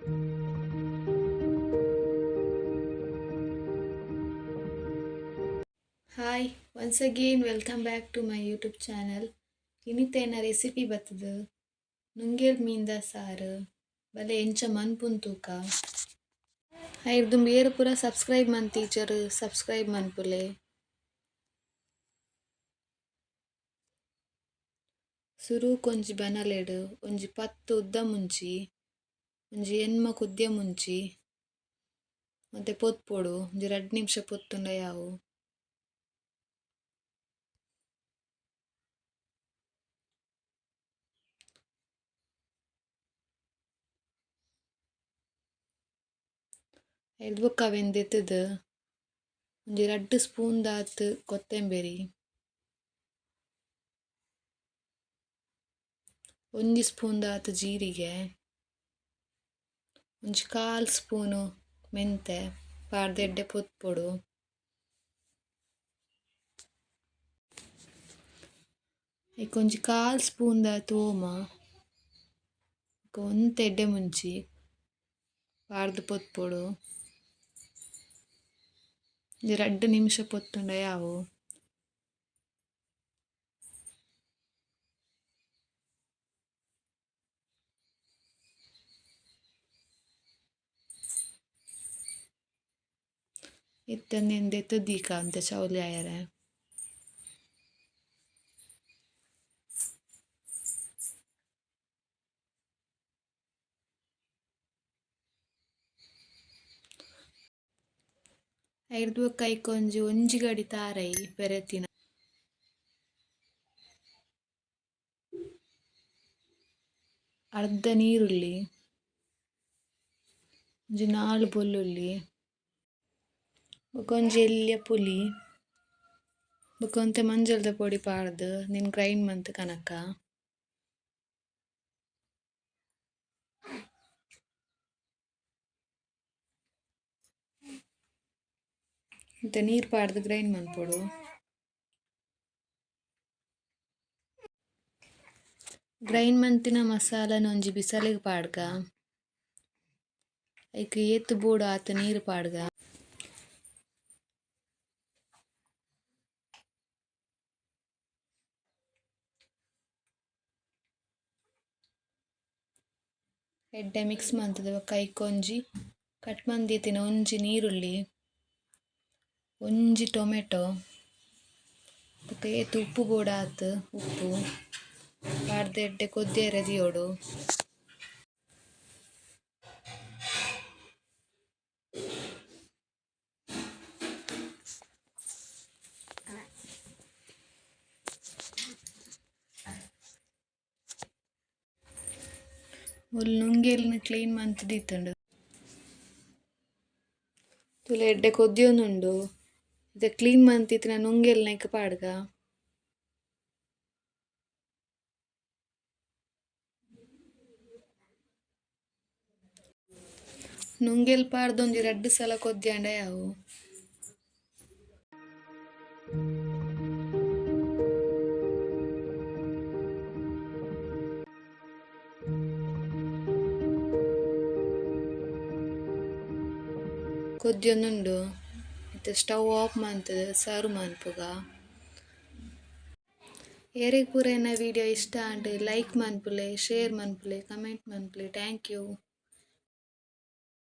Hi, once again welcome back to my YouTube channel. ಇನಿತ recipe ಬತ್ತುದು ನುಂಗೇಲ್ ಮೀನ್ದ ಸಾರು ಬಲೆ ಎಂಚ ಮನ್ಪುನ್ ತೂಕ. ಐರ್ದುಂಬು ಏರ್ ಪೂರ ಸಬ್ಸ್ಕ್ರೈಬ್ ಮನ್ತಿಜರ್ ಸಬ್ಸ್ಕ್ರೈಬ್ ಮನ್ಪುಲೆ. ಸುರುಕು ಒಂಜಿ ಬನಲೆಡ್ ಒಂಜಿ 10 ಉದ್ದ ಮುಂಚಿ, ಒಂಜಿ 8 ಕುದ್ಯ ಮುಂಚಿ ಒಂತೆ ಪೊತ್ಪೊಡು, ಒಂಜಿ 2 ನಿಮಿಷ ಪೊತ್ತುಂಡ ಯಾವು. ಐರ್ದ್ ಬೊಕ್ಕ ಅವೆನ್ ದೆತ್ತುದು ಒಂಜಿ 2 ಸ್ಪೂನ್ ದಾತ್ ಕೊತ್ತಂಬರಿ, ಒಂಜಿ ಸ್ಪೂನ್ ದಾತ್ ಜೀರಿಗೆ, ಒಂಜಿ 1/4 ಸ್ಪೂನ್ ಮೆಂತೆ ಪಾಡ್ದ್ ಎಡ್ಡೆ ಪೊತ್ಪೊಡು. ಐಕ್ ಒಂಜಿ 1/4 ಸ್ಪೂನ್ ದಾತ್ ಓಮ, ಒಂತೆ ಎಡ್ಡೆ ಮುಂಚಿ ಪಾಡ್ದ್ ಪೊತ್ಪೊಡು. ಒಂಜಿ 2 ನಿಮಿಷ ಪೊತ್ತುಂಡ ಯಾವು. ಇತ್ತೆ ಉಂದೆನ್ ದೆತ್ತ್ ದೀಕ ಒಂತೆ ಚೌಲಿ ಆಯೆರೆ. ಐರ್ದ್ ಬೊಕ್ಕ ಐಕ್ ಒಂಜಿ ಒಂಜಿ ಗಡಿ ತಾರಾಯಿ ಪೆರೆತಿನ. ಅರ್ಧ ನೀರುಳ್ಳಿ, ಒಂಜಿ 4 ಬೊಲ್ಲುಳ್ಳಿ, ಬೊಕ ಒಂಜಿ ಎಲ್ಯ ಪುಲಿ, ಬೊಕ ಒಂತೆ ಮಂಜಲ್ದ ಪೊಡಿ ಪಾಡ್ದ್ ನೆನ್ ಗ್ರೈಂಡ್ ಮಂತ್ ಕನಕ. ಒಂತೆ ನೀರ್ ಪಾಡ್ದ್ ಗ್ರೈಂಡ್ ಮನ್ಪೊಡು. ಗ್ರೈಂಡ್ ಮಂತಿನ ಮಸಾಲನ್ ಒಂಜಿ ಬಿಸಲೆಗ್ ಪಾಡ್ಗ. ಐಕ್ ಏತ್ ಬೋಡು ಆತ್ ನೀರ್ ಪಾಡ್ಗ. ಎಡ್ಡೆ ಮಿಕ್ಸ್ ಮಂತುದು ಬೊಕ ಐಕ್ ಒಂಜಿ ಕಟ್ ಮಂದಿತ್ತಿನ ಒಂಜಿ ನೀರುಳ್ಳಿ, ಒಂಜಿ ಟೊಮೆಟೊ, ಬೊಕ ಏತ್ ಉಪ್ಪು ಬೋಡಾತ್ ಉಪ್ಪು ಪಾಡ್ದ್ ಎಡ್ಡೆ ಕೊದ್ದಿಯೆರೆ ದೀವೊಡು. ಮೂಲು ನುಂಗೆಲ್ನ್ ಕ್ಲೀನ್ ಮಂತ್ ದೀತುಂಡು. ತೂಲೆ ಎಡ್ಡೆ ಕೊದ್ದಿಯೊಂದುಂಡು. ಇತ್ತೆ ಕ್ಲೀನ್ ಮಂತಿತ್ತಿನ ನುಂಗೆಲ್ನ್ ಐಕ್ ಪಾಡ್ಗ. ನುಂಗೆಲ್ ಪಾಡ್ದ್ ಒಂಜಿ 2 ಸಲ ಕೊದ್ಯಾಂಡ ಯಾವು. ಕೊದ್ಯೊಂದುಂಡು. ಇತ್ತೆ ಸ್ಟವ್ ಆಫ್ ಮಂತುದು ಸರ್ವ್ ಮನ್ಪುಗ. ಏರೆಗ್ ಪೂರ ಎನ್ನ ವಿಡಿಯೋ ಇಷ್ಟ ಆಂಡ್ ಲೈಕ್ ಮನ್ಪುಲೆ, ಶೇರ್ ಮನ್ಪುಲೆ, ಕಮೆಂಟ್ ಮನ್ಪುಲೆ. Thank you.